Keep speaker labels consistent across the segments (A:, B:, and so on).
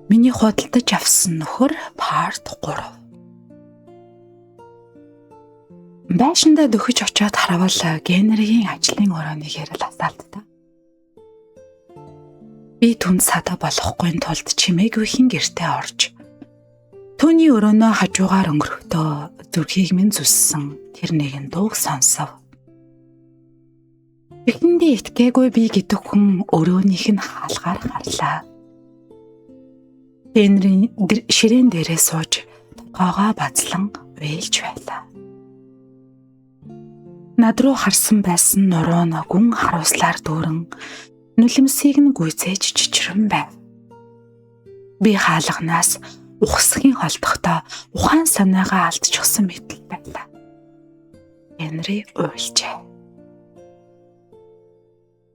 A: Миний худалдаж авсан нөхөр part 3. Байшиндаа дөхөж очиод харавал Генригийн ажлын өрөөний гэрэл асаалттай. Би түнд садаа болохгүй тулд чимээгүйхэн гэртээ орж түүний өрөөнөө хажуугаар өнгөрөхдөө зүрхийг минь зүссэн тэр нэгэн дууг сонсов. Эхэндээ итгээгүй би гэдэг хүн өрөөнийх нь хаалгаар харлаа. Генри ширээн дээрээ сууж тоогоо базлан уйлж байлаа. Над руу харсан байсан нуруу нь гүн харуулслаар дүүрэн нулимсыг нь гүйцээж чичрэн байв. Би хаалганаас ухсхийн холдохдоо ухаан санаагаа алдчихсан мэтэл байлаа. Генри уйлжээ.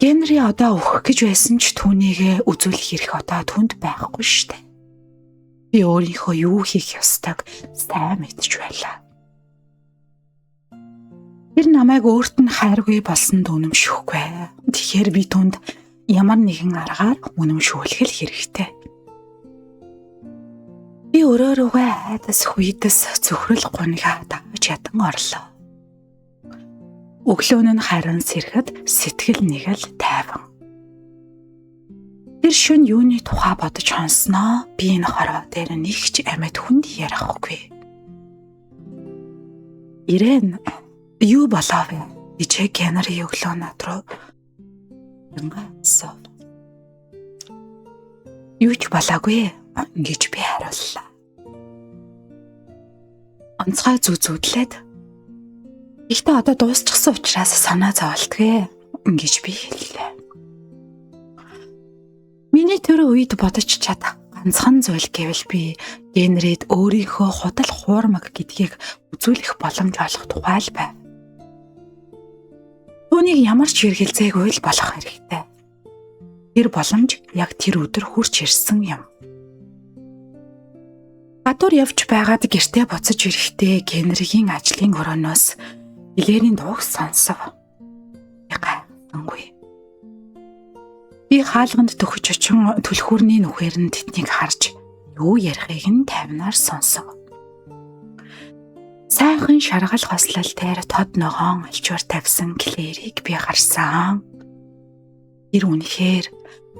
A: Генри одоо өөхөх гэж байсан ч түүнийг үзүүлэх эрх одоо түнд байхгүй штэ. Би өөрийнхөө юу хийх ёстойг сайн мэдж байлаа. Тэр намайг өөрт нь хайргүй болсонд үнэмшихгүй. Тэгэхээр би түнд ямар нэгэн аргаар үнэмшүүлэх л хэрэгтэй. Би өрөө рүүгээ айдас хүйдэс цөхрөл гунигаа дагаж ядан орлоо. Өглөө нь харин сэрэхэд сэтгэл нэг л тайван. Тэр шөнө юуны тухай бодож хонсноо би энэ хорвоо дээр нэг ч амьд хүнд ярихгүй. Ирэн юу болов вэ? Гэж Генри өглөө над руу асуув. Юу ч болоогүй гэж би хариуллаа. Онцгой зүү зүүдлээд ихтэй одоо дуусчихсан учраас санаа зоволтгүй гэж би хэллээ. Миний тэр үед бодож чадах ганцхан зүйл гэвэл би Генрид өөрийнхөө худал хуурмаг гэдгийг үзүүлэх боломж олох тухай л байв. Түүнийг ямар ч хэрэгэлзээгүй л болох хэрэгтэй. Тэр боломж яг тэр өдөр хүрч ирсэн юм. Гадуур явж байгаад гэртээ буцаж ирэхдээ Генригийн ажлын өрөөнөөс Клэрийн дууг сонсов. Гайхсангүй. Би хаалганд төхөж очин түлхүүрний нүхээр нь тэднийг харж юу ярихыг нь тайвнаар сонсов. Сайхан шаргал хослол дээр тод ногоон алчуур тавьсан Клэрийг би харсан. Тэр үнэхээр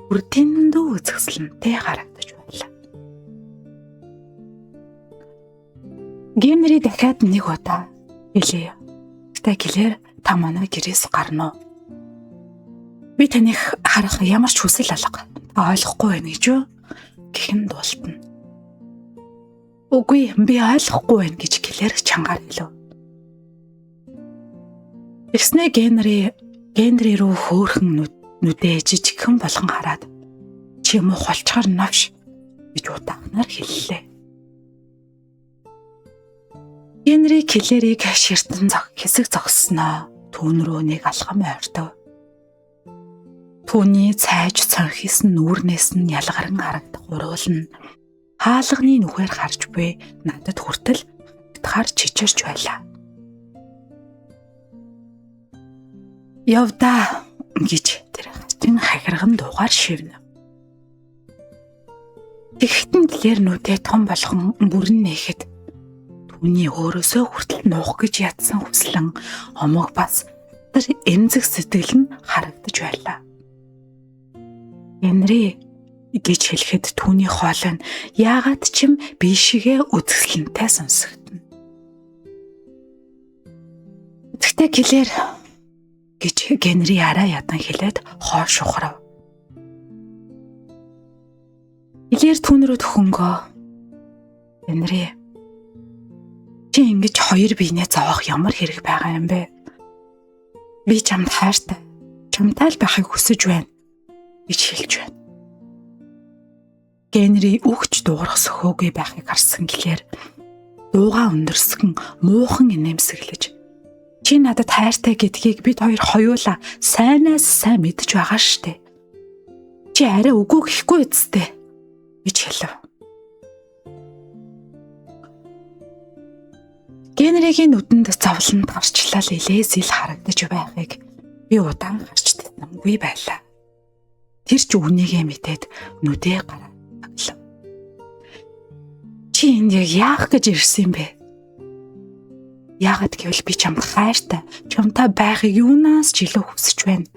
A: үрдэндүү үзэсгэлэнтэй харагдаж байлаа. Генри дахиад нэг удаа хэлээ. Гэтэ Клэр та манай гэрээс гарна уу? Би таныг харах ямар ч хүсэл алга. Та ойлгохгүй байна гэж юу? Гэх нь дуултана. Үгүй, би ойлгохгүй байна гэж Клэр чангаар хэлв. Тэгснээ Генри рүү хөөрхөн нүдээ жижигхэн болгон хараад чи муу холчоор навш гэж удаанаар хэллээ. Генри Клэрийг ширтэн хэсэг зогссноо түүн рүү нэг алхам ойртов. Түүний цайж цонхисон нүүрнээс нь ялгаран харагдах уруул нь хаалганы нүхээр харж буй надад хүртэл хатгаар чичирч байлаа. Явдаа гэж тэр хачин хахирган дуугаар шивнэ. Тэгэхдээ Клэр нүдээ том болгон бүрэн нээхэд түүний өөрөөсөө хүртэл нуух гэж ядсан хүслэн омог бас тэр эмзэг сэтгэл нь харагдаж байлаа. Генри гэж хэлэхэд түүний хоолой нь яагаад ч юм би шигээ үзэсгэлэнтэй сонсогдоно. Тэгтээ Клэр гэж Генри арай ядан хэлээд хоош ухрав. Клэр түүн рүү төхөнгөө Генри чи ингэж хоёр биенээ зовоох ямар хэрэг байгаа юм бэ? Би чамд хайртай. Чамтай л байхыг хүсэж байна гэж хэлж байна. Генри үхч дуугарах сөхөөгүй байхыг харсан Клэр дуугаа өндөрсгөн муухан инээмсэглэж чи надад хайртай гэдгийг бид хоёр хоёулаа сайнаас сайн мэдэж байгаа штэ. Чи арай үгүй гэхгүй үсттэй гэж хэлв. Генригийн нүдэнд зовлон гарчлал илээс ил харагдаж байхыг би удаан харж татнамгүй байлаа. Тэр ч үнийгээ мэдээд нүдээ гараад аглав. Чи энд яг яах гэж ирсэн юм бэ? Яагаад гэвэл би чамд хайртай, чамтай байхыг юунаас ч илүү хүсэж байна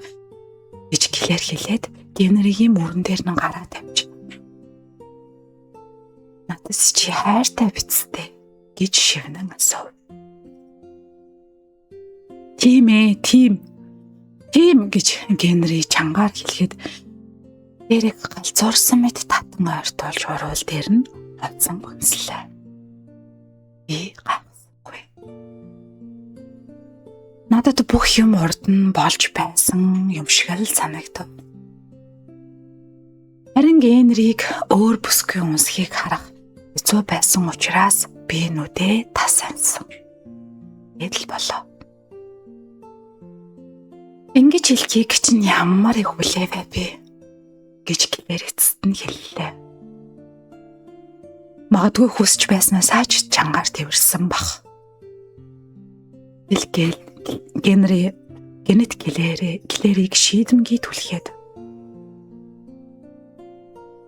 A: гэж Клэр хэлээд Генригийн мөрөн дээр нь гараа тавьж. Надаас чи хайртай биз дээ гэж шивнэн асуув. Тийм ээ, тийм. Тийм гэж Генри чангаар хэлэхэд Дэрэг галзуурсан мэт татан ойртуулж уруул дээр нь хавцан гүнслээ. Би гайхсангүй. Надад бүх юм урд нь болж байсан юм шиг л санагдав. Харин Генриг өөр бүсгүй үнсхийг харах хэцүү байсан учраас би нүдээ тас ансан. Эдэл болоо. Ингэж хэлхийг чинь ямар их хүлээвэ би гэж Клэр эцэст нь хэллээ. Магадгүй хүсч байснаасаа ч чангаар тэрсэн бах. Хэлгээл Генри гэнэт Клэрийг шийдэмгий түлхээд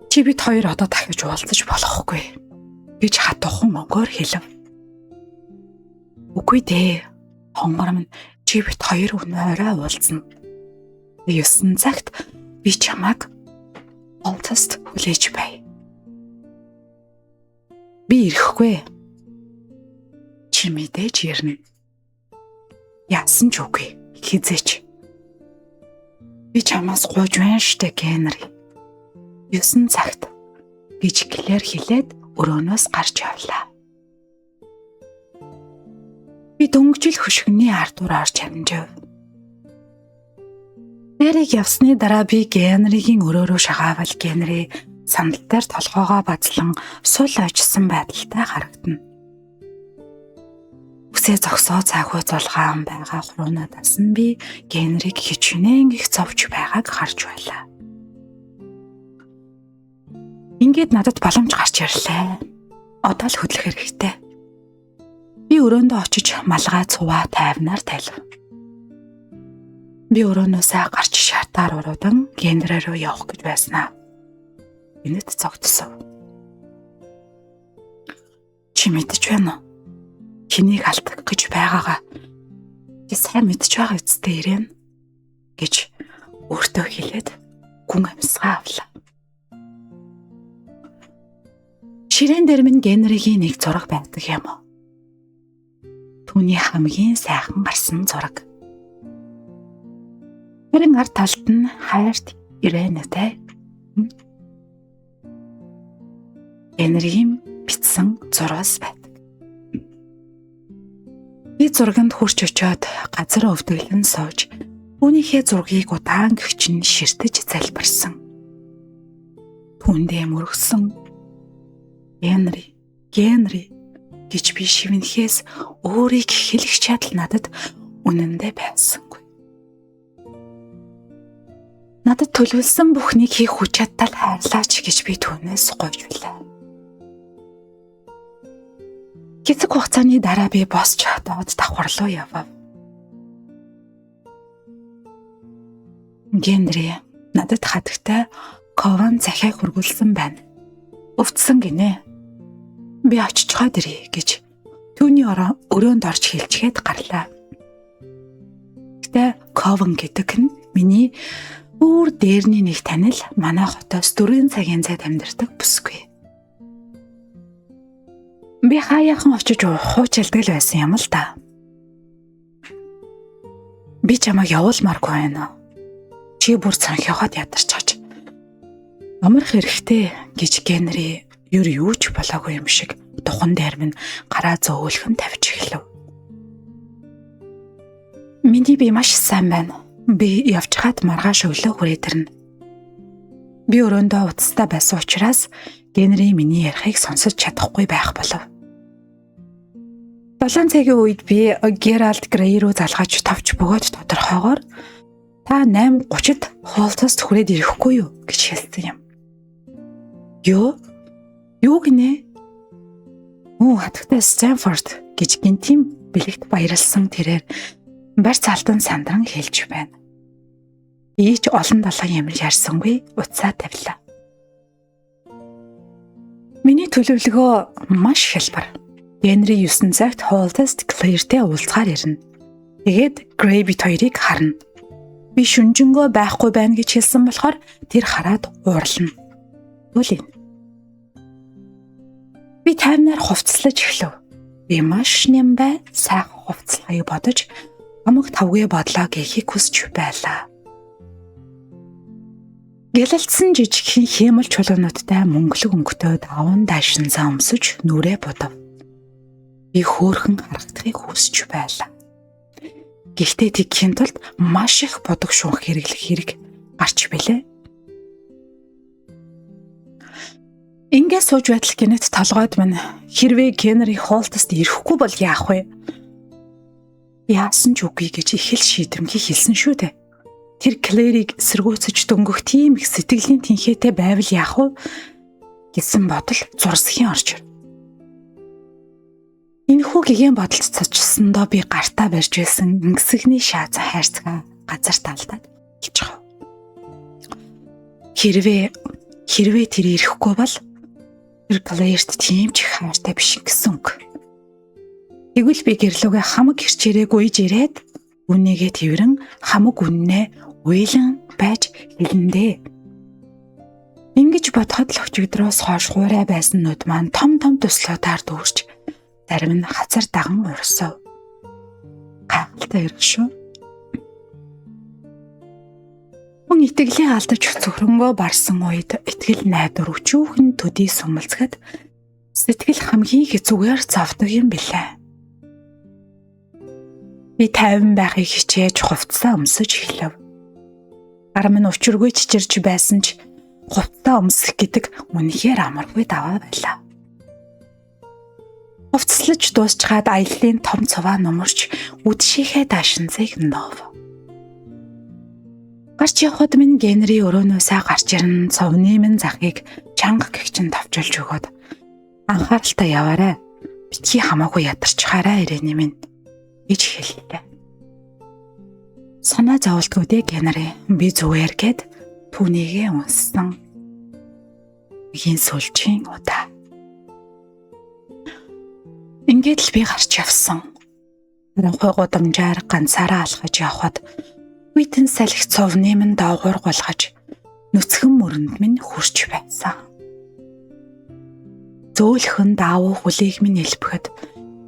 A: чи бид хоёр одоо дахиж уулзаж болохгүй гэж хатуухан өнгөөр хэлв. Үгүй дээ. Хонгор минь чи бид хоёр өнөө орой уулзна. 9 цагт би чамайг Олтост хүлээж бай. Би ирэхгүй. Чи мэдээж ирнэ. Яасан ч үгүй. Хизээч. Би чамаас гуйж байна штэ Генри. 9 цагт гэж Клэр хэлээд өрөөнөөс гарч явлаа. Би дөнгөжл хөшгөний ардуур орж амжив. Клэрийг явсны дараа би Генригийн өрөө рүү шагаавал Генри сандал дээр толгоогоо базлан сул очсон байдалтай харагдана. Үсээ зогсоо цайхуу зулгаан байгаа хуруунаас нь би Генриг хичнээн их зовж байгааг харж байлаа. Ингээд надад боломж гарч ирлээ. Одоо л хөдлөх хэрэгтэй. Би өрөөндөө очиж малгай цуваа тайвнаар тайлв. Би өрөөнөөсөө гарч шатаар уруудан Генри рүү явах гэж байснаа. Энэт зогтсон. Чи мэдэж байна уу? Хэнийг алдах гэж байгаагаа чи сайн мэдж байгаа үсттэй ирэн гэж өөртөө хэлээд гүн амьсгаа авлаа. Ширээн дээр минь Генригийн нэг зураг байдаг юм уу? Түүний хамгийн сайхан гарсан зураг. Харин ард талд нь хайрт Ирэнэтэй Генригийн бичсэн зурвас байдаг. Би зурганд хурч очиод газар өвдөглөн сууж түүнийхээ зургийг удаан гэгчин ширтэж залбирсан. Түүндээ мөргсөн Генри, Генри гэж би шивнэхээс өөрийг хэлэх чадал надад үнэндээ байсангүй. Надад төлөвлөсөн бүхнийг хийх хүч чадал хайрлаач гэж би түүнээс гуйж билээ. Хэсэг хугацааны дараа би босч доод давхар руу явав. Генри надад хатагтай кован захиаг хүргүүлсэн байна. Өвдсөн гинэ. Би очичхоод ирье гэж түүний өрөөнд орж хэлчихэд гарлаа. Гэтэ Ковен гэдэг нь миний бүр дээрний нэг танил манай хотоос 4 цагийн зайд амьдардаг бүсгүй. Би хаяахан очиж хуучилдаг л байсан юм л да. Би чамайг явуулмааргүй байна. Чи бүр цонхиогоод ядарчхаж. Амарх хэрэгтэй гэж Генри ер юу ч болоогүй юм шиг духан дээр минь гараа зөөлхөн тавьж эхлэв. Миний бие маш сайн байна. Би явчихад маргааш өглөө хүрээд ирнэ. Би өрөөндөө утастай байсан учраас Генри миний ярихыг сонсож чадахгүй байх болов. 7 цагийн үед би Геральд Грей рүү залгаж товч бөгөөд тодорхойгоор та 8:30-д Холтост хүрээд ирэхгүй юу гэж хэлсэн юм. Юу? Юу гинэ? Мүү хатагтай Стэнфорд гэж гинтийн бэлэгт баярлсан тэрээр барь цаалтан сандран хэлж байна. Ийч олон долоон юм ярьсангүй утсаа тавилаа. Миний Төлөвлөгөө маш хялбар. Генри 9 цагт Холтест Клэртэй уулзахаар ирнэ. Тэгээд Грей бит хоёрыг харна. Би шүнжэнгөө байхгүй байна гэж хэлсэн болохоор тэр хараад уурлана. Үл энэ. Би тайвнаар хувцаслаж эхлэв. Би маш нямбай сайхан хувцлахыг бодож хамаг тавгүй бодлоо гэхийг хүсч байлаа. Гялалцсан жижигхэн хиймэл чулуунуудтай мөнгөлөг өнгөтэй даван даашинзаа өмсөж нүрээ будав. Би хөөрхөн харагдахыг хүсч байлаа. Гэхдээ тэгхийн тулд маш их бодог шунх хэрэглэх хэрэг гарч билээ. Ингээ сууж байтал гинэт толгойд минь хэрвээ Генри Холтест ирэхгүй бол яах вэ? Яасан ч үгүй гэж их л шийдэмгий хэлсэн шүү дээ. Тэр Клэрийг эсэргүүцэж дөнгөх тийм их сэтгэлийн тэнхээтэй байвал яах вэ гэсэн бодол зурсхийн орж ирв. Энэхүү гэгээн бодолд цочсондоо би гартаа барьж байсан ингэсгний шаазан хайрцгаа газар талдаад болчихов. Хэрвээ тэр ирэхгүй бол тэр Клэрт тийм ч их хайртай биш гэсэн үг. Тэгвэл би гэрлүүгээ хамаг хэрчээрээ гуйж ирээд үнийгээ тэрэн хамаг үннээ уйлан байж хэлэндээ. Ингэж бодоход л өчигдрөөс хойш хуурай байсан нүд маань том том туслуудаар дүүрч зарим нь хазар даган урсав. Гайхалтай хэрэг шүү. Хүн итгэлээ алдаж цөхрөнгөө барсан үед итгэл найдвар өчүүхэн төдий сумалцгад сэтгэл хамгийн хэцүүгээр зовдөг юм билээ. Би тайван байхыг хичээж хувцсаа өмсөж эхлэв. Гар минь учиргүй чичирч байсан ч хувцсаа өмсөх гэдэг үнэхээр амаргүй даваа байлаа. Хувцаслаж дуусчаад аяллаа том цуваа нумарч үдшийнхээ даашинзыг нуув. Гарч явхад минь Генри өрөөнөөсөө гарч ирэн цовны минь захыг чанга гэгчин товчилж өгөөд анхааралтай яваарай. Битгий хамаагүй ядарчхаарай ирэний минь гэж хэллээ. Санаа зовлтгүй дээ Генри. Би зүгээр гэд түүнийгээ унссан. Хийн сүлжийн удаа. Ингээд л би гарч явсан. Харанхуй гудамжаар ганцаараа алхаж явхад хүйтэн салхи цовны минь доогуур гулгаж нүцгэн мөрөнд минь хүрч байсан. Зөөлхөн даавуу хүлээг минь элбэхэд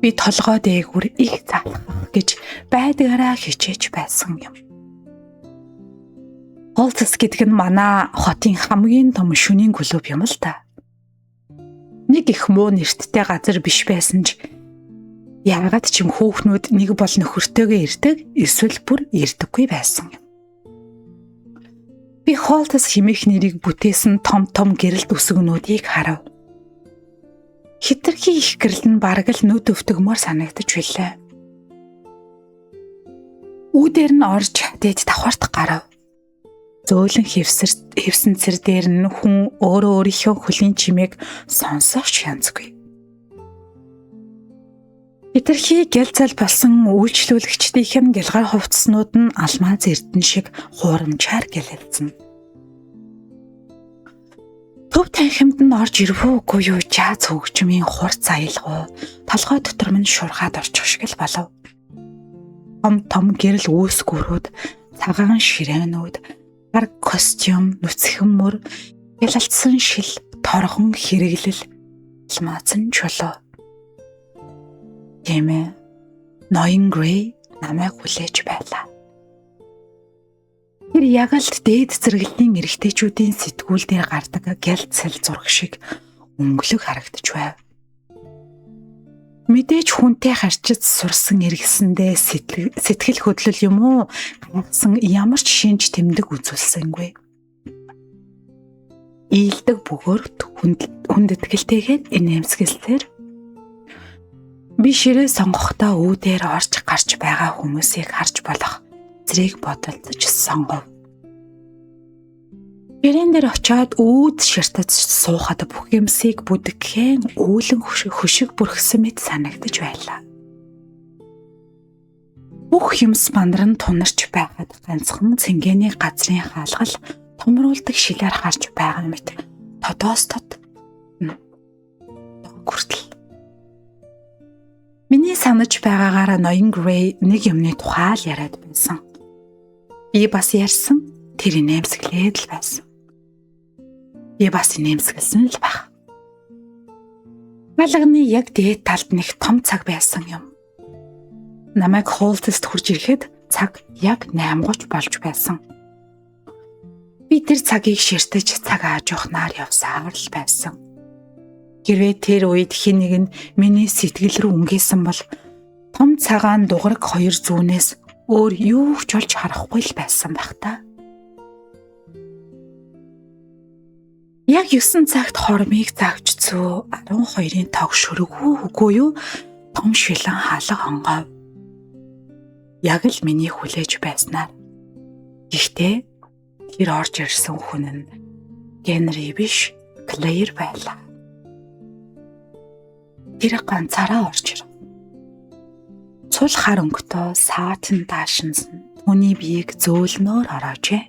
A: би толгой дээгүр их залхах гэж байдгаараа хичээж байсан юм. Холтс гэдэг нь манай хотын хамгийн том шөнийн клуб юм л та. Нэг их муу нэрттэй газар биш байсан ч яагаад ч юм хөөхнүүд нэг бол нөхөртөөгөө ирдэг эсвэл бүр ирдэггүй байсан юм. Би Холтс хэмээх нэрийг бүтээсэн том том гэрэлт үсгнүүдийг харав. Хитрхи их гэрэл нь бараг л нүд өвтгмөр санагдаж билээ. Үүдээр нь орж дээд давхарт гарав. Зөөлөн хэвсэн цэр дээр нь хүн өөрөө өөрийнхөө хөлийн чимээг сонсох ч янзгүй. Хитрхи гял зал болсон үйлчлүүлэгчдийнх нь гялгар хувцснууд нь алмаз эрдэн шиг хуурамчаар гялалзана. Төв танхимд нь орж ирв үгүй юу жаз хөгжмийн хурц аялгау толгой дотор минь шургаад орчих шиг л болов. Том том гэрэл үүсгүүрүүд, цагаан ширээнүүд, гар костюм, нүцгэн мөр, ялалтсан шил, торгон хэрэглэл, алмаазан чулуу. Тийм ээ. Ноён Грей намайг хүлээж байлаа. Тэр яг л дээд зэрэглэлийн эрэгтэйчүүдийн сэтгүүл дээр гардаг гялцэл зураг шиг өнгөлөг харагдаж байв. Мэдээж хүнтэй харьцаж сурсан эргэсэндээ сэтгэл хөдлөл юм уу гайхсан ямар ч шинж тэмдэг үзүүлсэнгүй. Ийлдэг бөгөөр хүндэтгэлтэйгээр инээмсэглэлээр би ширээ сонгохдоо үүдээр орж гарч байгаа хүмүүсийг харж болох зэрэг бодолцож сонгов. Ширээн дээр очиод үүд ширтаж суухад бүх юмсыг бүдэгхэн үүлэн хөшиг бүрхсэн мэт санагдаж байлаа. Бүх юмс мандран тунарч байхад ганцхан цэнгэний газрын хаалгал томруулдаг шилээр харж байгаа мэт тодоос тод. санаж байгаагаараа ноён Грей нэг юмны тухай л яриад байсан. Би бас ярьсан, тэр инээмсэглээд л байсан. Би бас инээмсэглэсэн л байх. Хаалганы яг дээд талд нэг том цаг байсан юм. Намайг Холтест хурж ирэхэд цаг яг 8:30 болж байсан. Би тэр цагийг ширтэж цаг аажуухнаар явсаар л байсан. Хэрвээ тэр үед хэн нэг нь миний сэтгэл рүү өнгөөсөн бол том цагаан дугараг хоёр зүүнээс өөр юу ч олж харахгүй л байсан байх та. Яг 9 цагт хормыг загч цөө 12-ын тог шөрөггүй үгүй юу том шилэн хаалга онгов. Яг л миний хүлээж байснаар. Гэхдээ тэр орж ирсэн хүн нь Генри биш, Клэйр байлаа. Тэр ганцаараа орж ирэв. Цул хар өнгөтэй саатан даашинсан түүний биеийг зөөлнөөр ороожээ.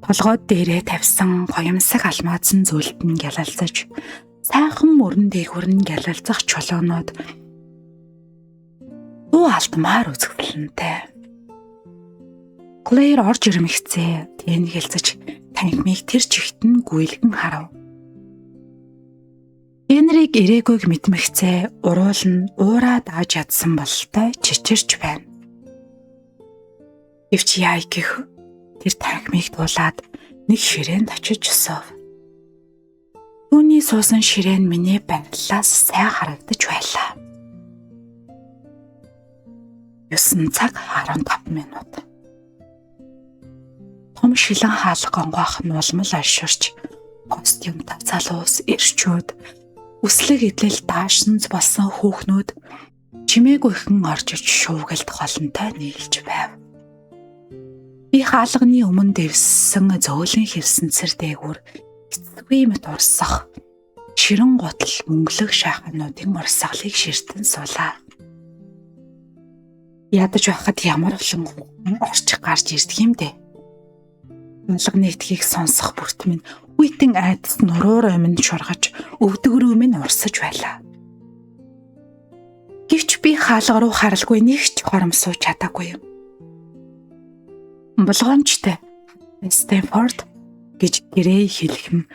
A: Толгой дээрээ тавьсан гоёмсог алмаазан зүйлд нь гялалзаж, сайхан мөрөн дээгүүр нь гялалзах чулуунууд дуу алдмаар үзэгдэлнтэй. Клэйр орж ирмэгцээ тэнхэлцэж танхимыг тэр чигт нь гүйлгэн харав. Генриг ирээгүйг мэдмэгцээ уруул нь уураа дааж ядсан бололтой чичирч байна. Гэвч яа гэх тэр танхимыг дуулаад нэг ширээнд очиж суув. Түүний суусан ширээ нь миний байрлалаас сайн харагдаж байлаа. 9 цаг 15 минут. Том шилэн хаалга онгоох нь улмал альширч костюмтай залуус ирчүүд үслэг эдлэл даашинз болсон хүүхнүүд чимээгүйхэн орж иж шуугилд холонтой нийлж байв. Би хаалганы өмнө дэвссэн зөөлөн хевсэнцэр дээгүүр эцгүй мэт урсах ширэн гутал мөнгөлөг шайхануудын урсгалыг ширтэн суулаа. Ядаж байхад ямар олон орчих гарч ирдэг юм бэ? Хаалганы итгэхийг сонсох бүрт минь хүйтэн айдас нуруур минь шургаж өвдөг рүү минь урсаж байлаа. Гэвч би хаалга руу харалгүй нэг ч хором сууж чадаагүй юм. Болгоомжтой Стэнфорд гэж Грей хэлэх юм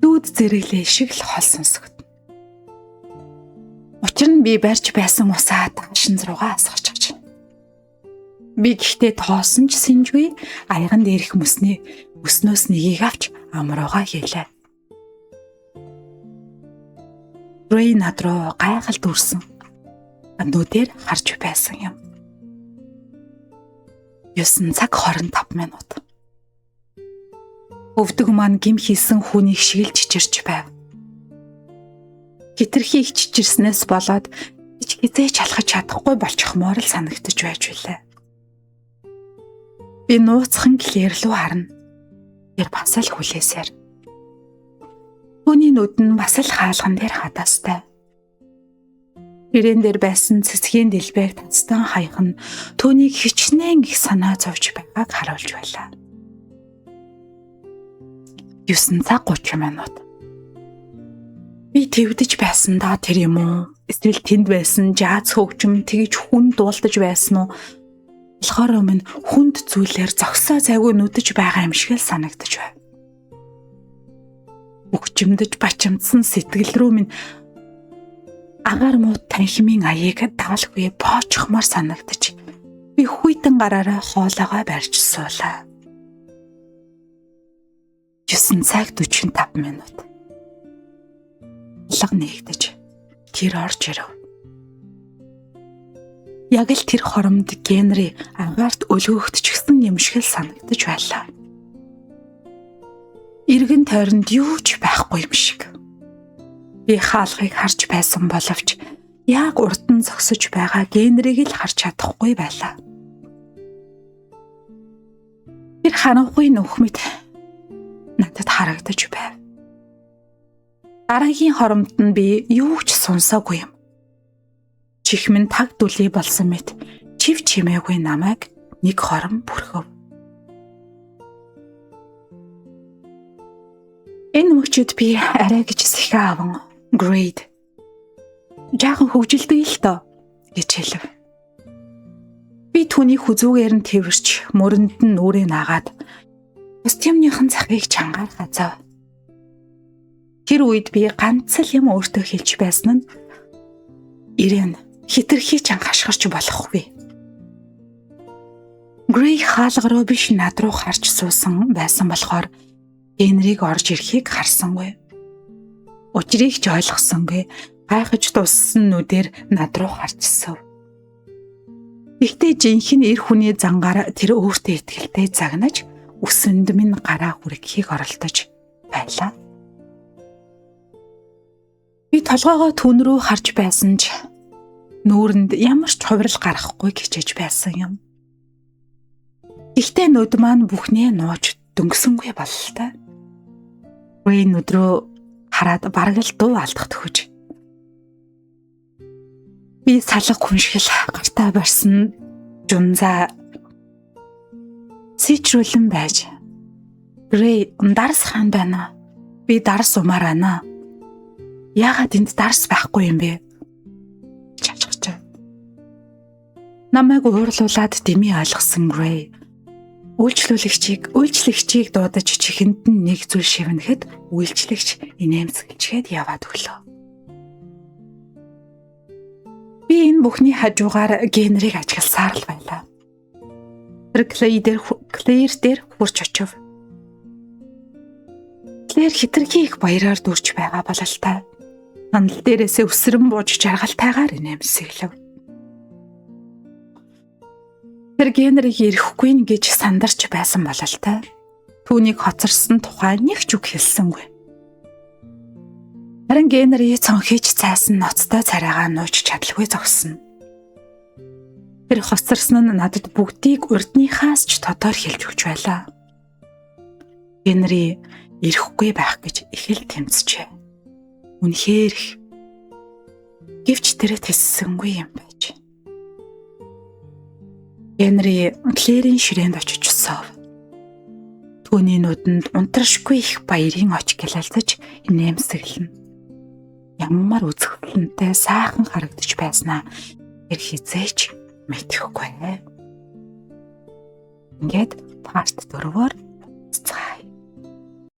A: дүүд зэрэглээ шиг л хол сонсогдно. Учир нь би барьж байсан усаа даашинз руугаа асгаж. Би гэхдээ тоосон ч сэнжгүй аяган дээрх мөсний өснөөс нэгийг авч ам руугаа хийлээ. Грей над руу гайхалд үрсэн. Нүдээр харж байсан юм. 9 цаг 25 минут. Өвдөг маань гим хийсэн хүнийг шиг л чичирч байв. Хитрхи их чичирснээс болоод хизээ ч алхаж чадахгүй болчихмоор л санагдаж байж билээ. Би нууцхан Клэр лүү харна. Тэр бас л хүлээсээр. Түүний нүд нь бас л хаалган дээр хадаастай. Гэрээн дээр байсан цэцгийн дэлбэг тастан хаях нь түүнийг хичнээн их санаа зовж байгааг харуулж байлаа. 9 цаг 30 минут. Би твдэж байсан да тэр юм уу? Эсвэл тэнд байсан жааз хөгжим тэгж хүн дуулдаж байсан уу? Болохоор минь хүнд зүйлээр зогсоо зайгүй нүдэж байгаа юм шиг л санагдаж байв. Өгчмдөж бачимдсан сэтгэл рүү минь агаар муу танхимын аяыг даалгүй боочхмоор санагдаж би хүйтэн гараараа хоолоогоо барьж суулаа. 9 цаг 45 минут. Алга нэгдэж тэр орж ирэв. Яг л тэр хоромд Генри агаарт өлгөөгдчихсэн юм шиг л санагдаж байлаа. Эргэн тойронд юу ч байхгүй юм шиг. Би хаалгыг харж байсан боловч яг урд нь зогсож байгаа Генрийг л харж чадахгүй байлаа. Тэр харанхуй нүх мэт надад харагдаж байв. Дараагийн хоромд нь би юу ч сонсоогүй юм. Чихмэн таг дүлий болсон мэт чив чимээгүй намайг нэг хором бүрхөв. Энэ мөчид би арай гэж сэхэ аван Great. Жаахан хөгжилдөг л доо гэж хэлв. Би түүний хүзүүгээр нь тэрч мөрөнд нь нүрээ наагаад костюмныхан захыг чангаар хазав. Тэр үед би ганц л юм өөртөө хэлж байсан нь Ирэн хитрхи чанга хашгирч болохгүй. Грей хаалга руу биш над руу харж суусан байсан болохоор Генриг орж ирэхийг харсангүй. Учрыг ч ойлгосонгүй, гайхаж туссан нүдээр над руу харчихсав. Гэхдээ жинхэнэ эр хүний зангаар тэр өөртөө итгэлтэй загнаж үсэнд минь гараа хүргэхийг оролдож байлаа. Би толгоогоо түн рүү харж байсан ч нүүрэнд ямар ч хувирал гаргахгүй хичээж байсан юм. Гэхдээ нүд маань бүхнээ нууж дөнгөсөнгүй бололтой. Грей нүд рүү хараад бараг л дуу алдах төхөж. Би салга хүншгэл гартаа барьсан жунзаа сичрүүлэн байж Грей дарс хаан байна. Би дарс умаар байна. Яагаад энд дарс байхгүй юм бэ? Чачгачаа. Намайг уурлуулад дэмий ойлгосон Грей үйлчлэгчийг дуудаж чихэнд нь нэг зүйл шивнэхэд үйлчлэгч инээмсэглчгээд яваад өглөө. Би энэ бүхний хажуугаар Генриг ажигласаар л байлаа. Тэр Клэйр дээр хурч очив. Клэр хитрхи их баяраар дүрч байгаа бололтой. Сандал дээрээсээ өсрөн бууж жаргалтайгаар инээмсэглэв. Тэр Генриг ирэхгүй нь гэж сандарч байсан бололтой. Түүнийг хоцорсон тухай нэг ч үг хэлсэнгүй. Харин Генри цонхийч цайсан ноцтой царайгаа нууж чадалгүй зогсно. Тэр хоцорсон нь надад бүгдийг урдныхаас ч тодор хэлж өгч байлаа. Генри ирэхгүй байх гэж их л тэмцжээ. Үнэхээр их. Гэвч тэр тэссэнгүй юм байж. Генри Клэрийн ширээнд очиж суув. Түүний нүдэнд унтрашгүй их баярын оч гялалзаж инээмсэглэнэ. Ямар үзэсгэлэнтэй сайхан харагдаж байснаа тэр хизээч мэдэхгүй. Ингээд part 4-оор